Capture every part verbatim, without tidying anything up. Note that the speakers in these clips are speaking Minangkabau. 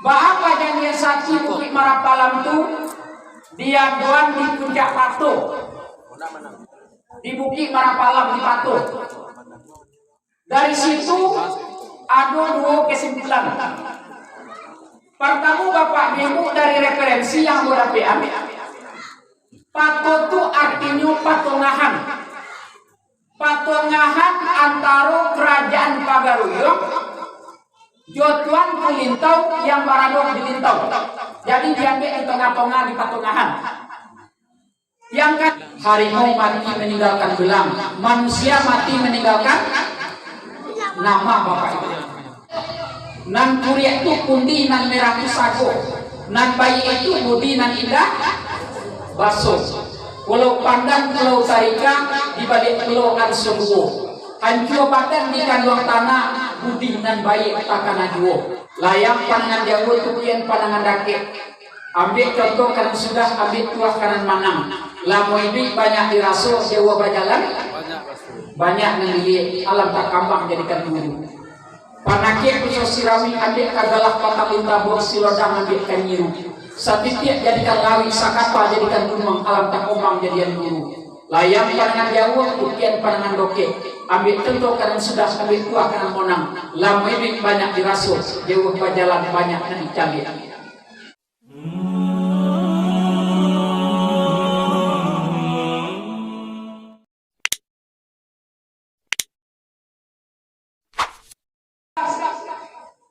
Baa pajanjian sati Bukik Marapalam tu diadoan di puncak pato, di Bukik Marapalam di pato. Dari situ ado duo kesimpulan. Partamo, Bapak Ibu, dari referensi yang ambo dapek, pato tu artinyo patongahan. Patongahan antaro Karajaan Pagaruyuang jo Tuanku Lintau yang barado di Lintau. Jadi, diambiak di tongah-tongah, di patongahan. Yang ka-, harimau mati maninggalkan belang, manusia mati maninggalkan nama, Bapak Ibu. Nan kuriak tu kundi, nan merah tu sago, nan baiak itu budi, nan indah baso. Pulau Pandan, Pulau Sarikah, di baliak pulau Anso duo. Hancua badan di kanduang tanah, budi nan baiak takana juo. Layang pandangan jauah, tukian pandangan dakek. Ambiak contoh ka nan sudah, ambiak tuah ka nan manang. Lamo iduik banyak diraso, jauah bajalan banyak nan diliek. Alam takambang jadikan guru. Panakik pisau sirami, ambiak ka galah patah lintabur, silodang ambiak ka nyiru. Satitiak jadikan lawik, sakapa jadikan gunuang, alam takambang jadian guru. Layang pandangan jauah, tukian pandangan dokek. Ambiak contoh ka nan sudah, ambiak tuah ka nan monang. Lamo iduik banyak diraso, jauah bajalan banyak nan dicaliak.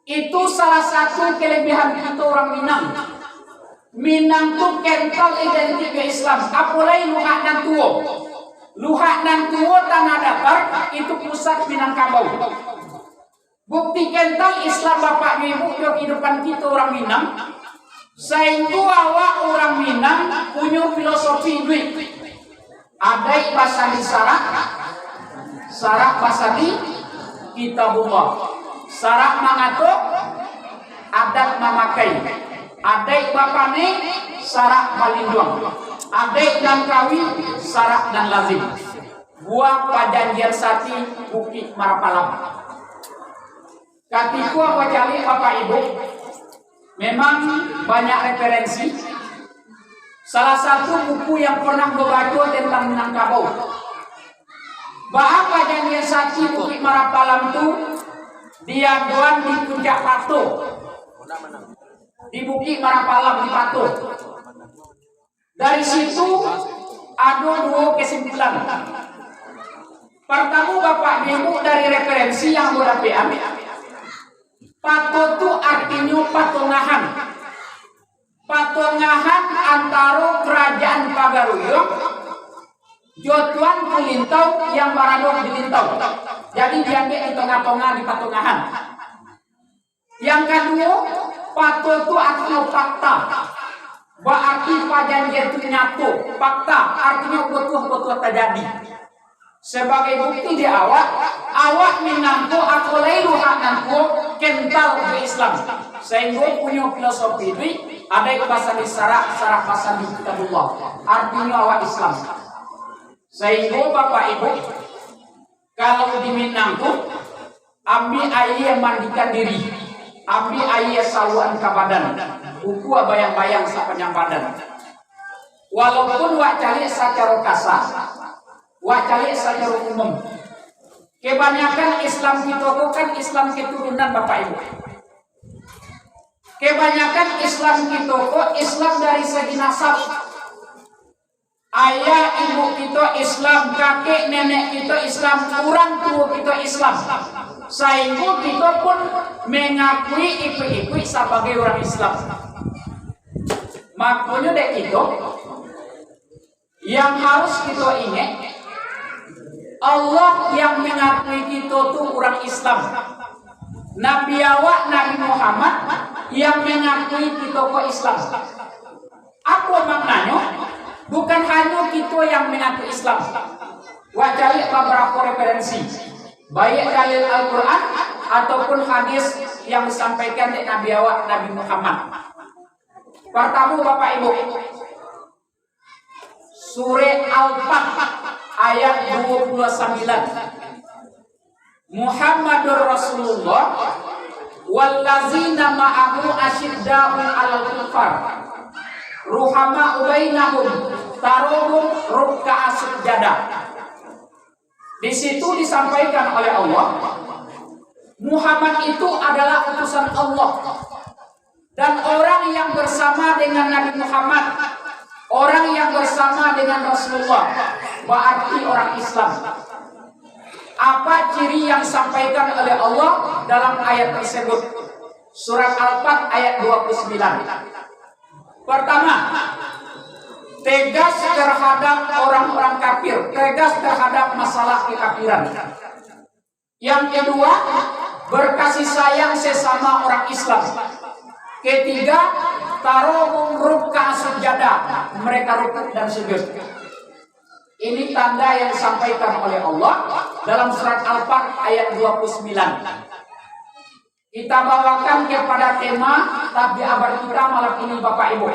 Itu salah satu kelebihan kito urang Minang. Minang tu kental identik jo Islam, apolai Luhak Nan Tuo. Luhak Nan Tuo, Tanah Datar, itu pusat Minangkabau. Bukti kental Islam, Bapak jo Ibu, jo kehidupan kito urang Minang, sainggo awak urang Minang punyo filosofi iduik. Adaik basandi sarak, sarak basandi Kitabullah. Sarak mangato, adat mamakai. Adaik bapanek, sarak balinduang. Adaik nan kawi, sarak nan lazim. Buah pajanjian sati Bukik Marapalam. Katiko ambo caliak, Bapak Ibu, memang banyak referensi. Salah satu buku yang pernah ambo baco tentang Minangkabau. Baa pajanjian sati Bukik Marapalam tu diadoan di puncak pato, di Bukik Marapalam di pato. Dari situ ado duo kesimpulan. Partamo, Bapak jo Ibu, dari referensi yang ambo dapek, pato tu artinyo patongahan. Patongahan antaro Karajaan Pagaruyuang jo Tuanku Lintau yang barado di Lintau. Jadi, diambiak di tongah-tongah, di patongahan. Yang kaduo, pato tu artinyo fakta. Baarti pajanjian tu nyato, fakta, artinyo butuah-butuah tajadi. Sabagai bukti di awak, awak Minang ko, apolai Luhak Nan Tuo, kental jo Islam. Sainggo punyo filosofi iduik, adaik basandi sarak, sarak basandi Kitabullah. Artinyo awak Islam. Sainggo Bapak Ibu, kalau di Minang tu, ambiak aia mandikan diri, ambiak aia saluan ka badan, ukua bayang-bayang sapanjang badan. Walaupun wak caliak sacaro kasa, wak caliak sacaro umum, kebanyakan Islam kito ko kan Islam keturunan, Bapak Ibu. Kebanyakan Islam kito ko Islam dari segi nasab. Ayah ibu kito Islam, kakek nenek kito Islam, urang tuo kito Islam. Sainggo kito pun mangakui ikuik-ikuik sabagai urang Islam. Makonyo dek kito, yang harus kito ingek, Allah yang mangakui kito tu urang Islam. Nabi awak, Nabi Muhammad, yang mangakui kito ko Islam. Apo maknanyo? Bukan hanyo kito yang mangaku Islam. Wak caliak babarapo referensi, baiak dalil Al-Quran ataupun hadis yang disampaikan dek Nabi awak, Nabi Muhammad. Partamo, Bapak Ibu, Surah Al-Fath ayat duo puluah sambilan. Muhammadur Rasulullah wallazina ma'ahu asyidda'u 'alal kuffar, ruhama'u bainahum, tarahum rukka'a sujada. Di situ disampaikan oleh Allah, Muhammad itu adalah utusan Allah. Dan orang yang bersama dengan Nabi Muhammad, orang yang bersama dengan Rasulullah, berarti orang Islam. Apa ciri yang disampaikan oleh Allah dalam ayat tersebut? Surat Al-Fat ayat dua puluh sembilan. Pertama, tegas terhadap orang-orang kafir, tegas terhadap masalah kekafiran. Yang kedua, berkasih sayang sesama orang Islam. Ketiga, tarahum rukka'a sujada, mereka rukuk dan sujud. Ini tanda yang disampaikan oleh Allah dalam surat Al-Fat ayat dua puluh sembilan. Kita bawakan kepada tema tabligh akbar kita malam ini, Bapak Ibu.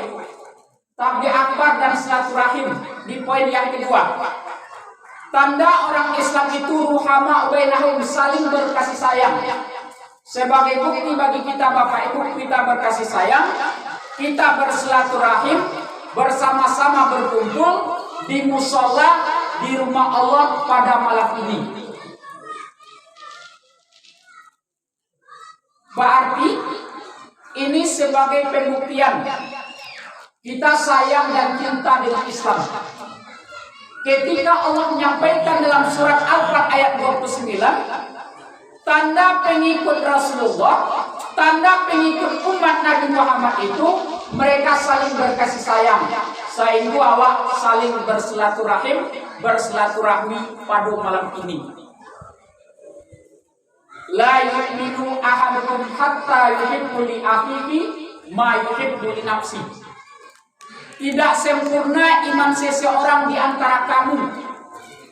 Tabligh akbar dan silaturahim di poin yang kedua. Tanda orang Islam itu ruhama bainahum, saling berkasih sayang. Sebagai bukti bagi kita, Bapak Ibu, kita berkasih sayang, kita bersilaturahim, bersama-sama berkumpul di musola di rumah Allah pada malam ini. Berarti, ini sebagai pembuktian kita sayang dan cinta dengan Islam. Ketika Allah menyampaikan dalam surat Al-Fat ayat dua puluh sembilan, tanda pengikut Rasulullah, tanda pengikut umat Nabi Muhammad itu, mereka saling berkasih sayang, sehingga awak saling bersilaturahim, bersilaturahmi pada malam ini. La yu'minu ahadukum hatta yuhibbu li akhihi ma yuhibbu li nafsihi. Tidak sempurna iman seseorang di antara kamu,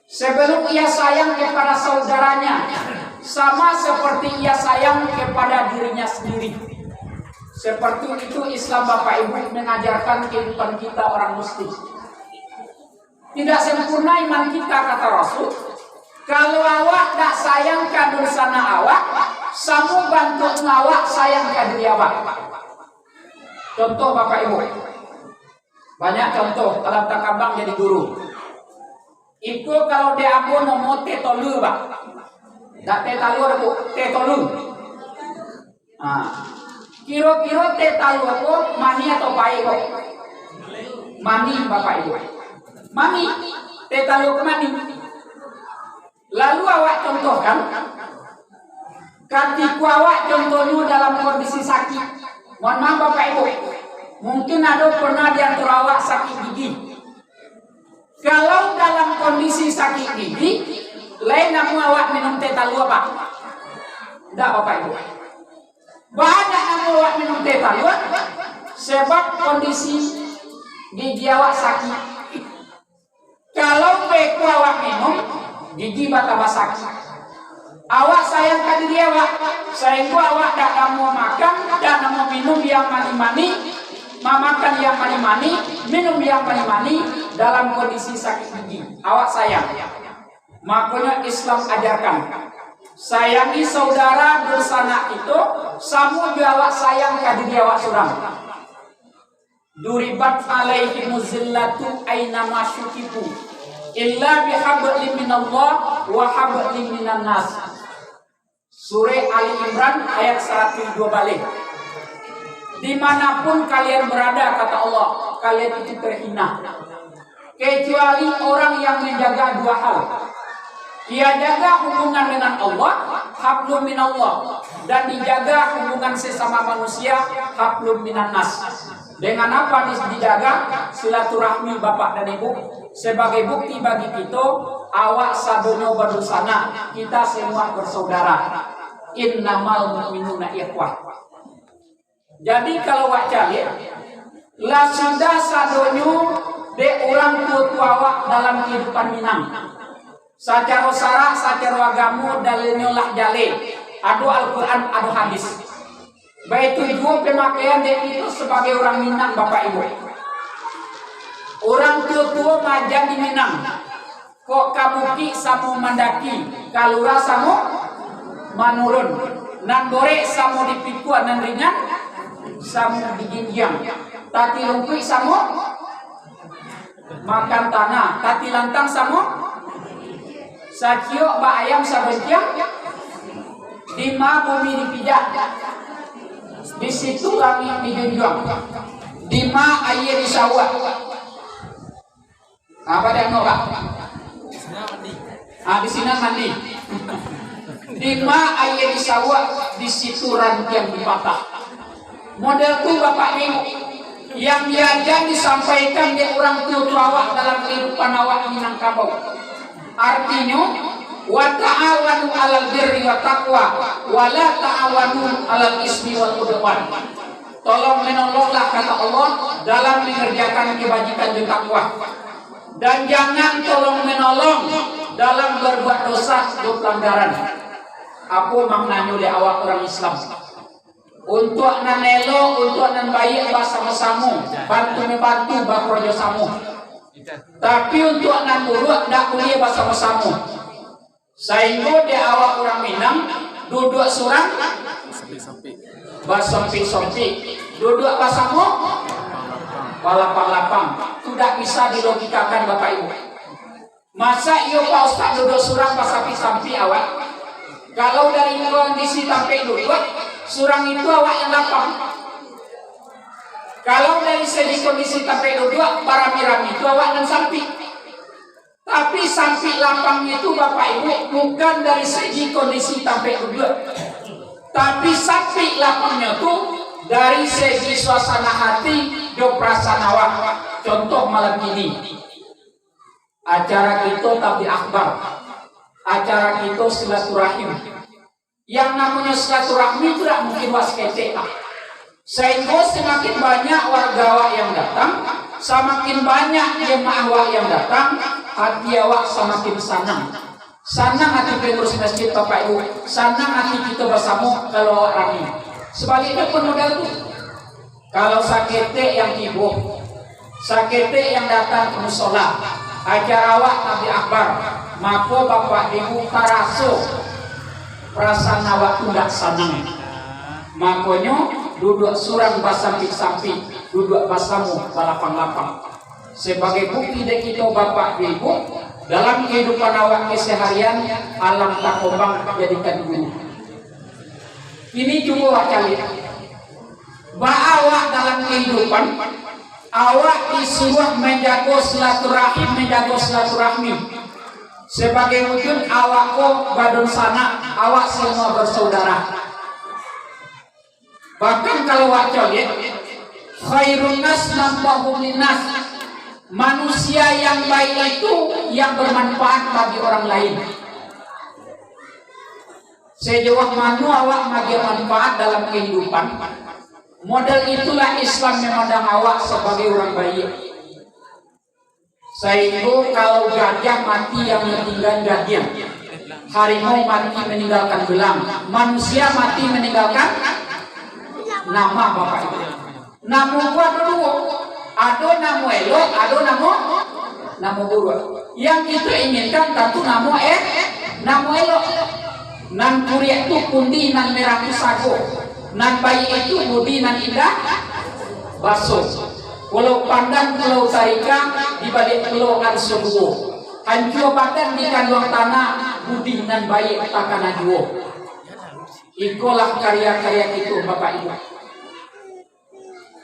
sebelum ia sayang kepada saudaranya, sama seperti ia sayang kepada dirinya sendiri. Seperti itu Islam, Bapak Ibu, mengajarkan kehidupan kita orang muslim. Tidak sempurna iman kita, kata Rasul. Kalau awak dak sayang ka dunsanak awak, samo bantuak awak sayang ka diri awak. Contoh, Bapak Ibu. Banyak contoh, kalau takabang jadi guru. Iko kalau di ambo namo teh tolu, Pak. Dak teh talua, Bu, teh tolu. Ha. Kiro-kiro teh talua ko manih atau pahik ko? Manih, Bapak Ibu. Manih. Teh talua ko manih. Lalu awak contohkan, katiko awak contohnyo dalam kondisi sakik. Mohon maaf, Bapak Ibu. Mungkin ado pernah di antara awak sakik gigi. Kalau dalam kondisi sakik gigi, lai namo awak minum teh talua, Pak? Ndak, Bapak Ibu. Banyak namo awak minum teh talua, sebab kondisi gigi awak sakik. Kalau beko awak minum, gigi batambah sakik. Awak sayang ka diri awak, sahinggo awak dak namo makan, dak namo minum yang manih-manih, mamakan yang manih-manih, minum yang manih-manih dalam kondisi sakik gigi. Awak sayang. Makonyo Islam ajarkan, sayangi saudara dunsanak kito, samo jo awak sayang ka diri awak surang. Duribat alaihimuz zillatu aina ma suqifu illa bihablin minallah wa hablin minan nas. Surah Ali Imran ayat saratus dua baleh. Dimanapun kalian berada, kata Allah, kalian itu terhina. Kecuali orang yang menjaga dua hal. Ia jaga hubungan dengan Allah, hablum minallah, dan dijaga hubungan sesama manusia, hablum minannas. Dengan apa di-, dijaga? Silaturahmi bapak dan ibu. Sebagai bukti bagi kito, awak sadonyo badunsanak, kita semua bersaudara. Innamal mu'minuna ikhwah. Jadi, kalau wak caliak, lah sudah sadonyo dek urang tuo-tuo awak dalam kehidupan Minang. Sacaro sarak, sacaro agamo, dalilnyo lah jaleh. Ado Al-Quran, ado hadis. Baitu juo pemakaian dek kito sabagai urang Minang, Bapak Ibu. Urang tuo-tuo maaja di Minang. Kok ka bukik samo mandaki, ka lurah samo manurun, nan borek samo dipikua, nan ringan samo dijinjiang. Tati lumpuik samo makan tanah, tati lantang samo saciok, bak ayam sabantiang. Dima bumi dipijak, di situ langik dijunjuang. Dima aia disawak. Apa dia angok, Pak? Ah, di sinan mandi. Dima aia disawak, di situ rantiang dipatah. Model tu, Bapak Ibu, yang diaja disampaikan dek urang tuo-tuo awak dalam kahidupan awak Minangkabau. Artinyo, wa ta'awanu 'alal birri wa taqwa, wa la ta'awanu 'alal ismi wal 'udwan. Tolong menolonglah, kata Allah, dalam mengerjakan kebajikan jo takwa. Dan jangan tolong menolong dalam berbuat dosa jo pelanggaran. Apo maknanyo dek awak urang Islam? Untuak nan elok, untuak nan baiak basamo-samo, bantu-membantu, bakarajo samo. Tapi untuak nan buruak, ndak buliah basamo-samo. Sainggo dek awak urang Minang, duduak surang basampik-sampik, duduak basamo balapang-lapang. Tu dak bisa dilogikakan, Bapak Ibu. Masa iyo, Pak Ustaz, duduak surang basampik-sampik awak? Kalau dari kondisi tampek duduak, surang itu awak yang lapang. Kalau dari segi kondisi tampek duduak, barami-rami itu awak nan sampik. Tapi sampik lapangnyo tu, Bapak Ibu, bukan dari segi kondisi tampek duduak, tapi sampik lapangnyo tu dari segi suasana hati jo perasaan awak. Contoh malam kini, acara kito tabligh akbar, acara kito silaturahim. Yang namonyo silaturahmi tu dak mungkin wak saketek, Pak. Sainggo samakin banyak warga awak yang datang, samakin banyak jamaah awak yang datang, hati awak samakin sanang. Sanang hati pengurus masjid, Bapak Ibu, sanang hati kito basamo kalau awak rami. Sabaliknyo pun modal tu. Kalau saketek yang tibo, saketek yang datang ka musola, acara awak tabligh akbar, mako Bapak Ibu taraso parasaan awak tu ndak sanang. Makonyo, duduak surang basampik-sampik, duduak basamo balapang-lapang. Sabagai bukti dek kito, Bapak Ibu, dalam kahidupan awak keseharian, alam takombang jadikan guru. Ini cubo awak caliak. Baa awak dalam kahidupan, awak disuruah manjago silaturahim, manjago silaturahmi. Sabagai wujud awak ko badunsanak, awak samua basaudara. Bahkan kalau awak caliak, khairun nas manfa'uhum linnas. Manusia yang baik itu yang bermanfaat bagi orang lain. Sajauah mano awak maagiah manfaat dalam kahidupan, model itulah Islam mamandang awak sabagai urang baiak. Sainggo kalau gadiah mati yang maninggakan gadiah, harimau mati maninggakan belang, manusia mati maninggakan nama, Bapak Ibu. Namo ko ado duo, ado namo elok, ado namo, namo buruak. Yang kito inginkan tantu namo e-, namo elok. Nan kuriak tu pundi, nan merah tu sago, nan baiak itu budi nan indah baso. Pulau Pandan, Pulau Tarika, di baliak pulau Arso duo. Hancua badan di kanduang tanah, budi nan baiak takana juo. Ikolah karya-karya kito, Bapak Ibu.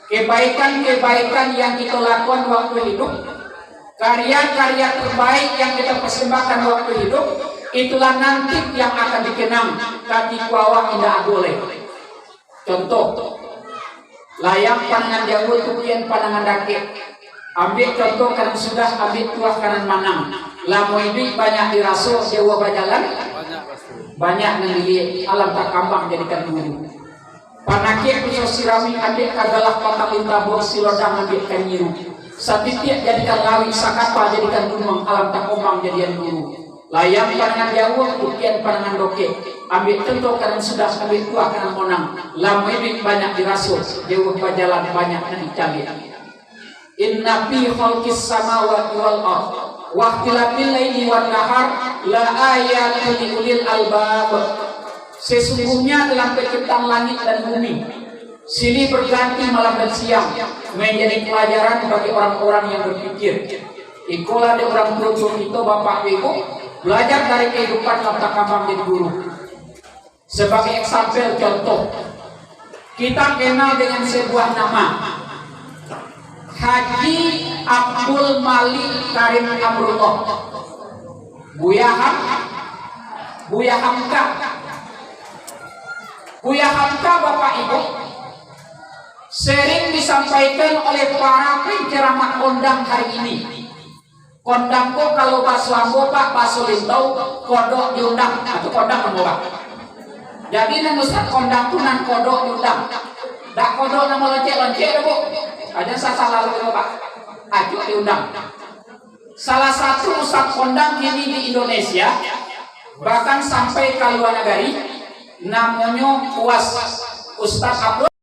Kebaikan-kebaikan yang kito lakukan waktu hidup, karya-karya terbaik yang kito persembahkan waktu hidup, itulah nanti yang akan dikenang katiko awak indak ado lai. Contoh, layang pandangan jauah, tukian pandangan dakek. Ambiak contoh ka nan sudah, ambiak tuah ka nan manang. Lamo iduik banyak diraso, jauah bajalan banyak nan diliek. Alam takambang jadikan guru. Panakiak pisau sirami, ambiak ka galah patang lintah, buah silodang ambiak ka nyiru. Satitiak jadikan lawik, sakapa jadikan gunuang, alam takombang jadian guru. Layang pandangan jauah, tukian pandangan dokek. Ambiak contoh ka nan sudah, ambiak tuah ka nan monang. Lamo iduik banyak diraso, jauah bajalan banyak nan dicaliak. Inna fi khalqis samawati wal ard wa ikhtilafil laili wan nahar la ayatin li ulil albab. Sesungguhnya dalam penciptaan langit dan bumi, Silih berganti malam dan siang menjadi pelajaran bagi orang-orang yang berpikir. Ikolah dek urang tuo-tuo kito, bapak ibu, belajar dari kehidupan nan takambang jadi guru. Sebagai example, contoh, kita kenal dengan sebuah nama, Haji Abdul Malik Karim Amrullah. Buya Ham, Buya Hamka. Buya Hamka, bapak ibu, sering disampaikan oleh para penceramah kondang hari ini. Kondang ko kalau baso ambo, Pak, baso Lintau, kodok diundang, atau kondang ambo, Pak. Jadi nan ustad kondang tu nan kodok diundang. Dak kodok nan maloncek-loncek tu, Bu. Aja sasalah lo, Pak. Acok diundang. Salah satu ustad kondang kini di Indonesia, bahkan sampai ka lua nagari, namonyo Uas, Ustad Abdul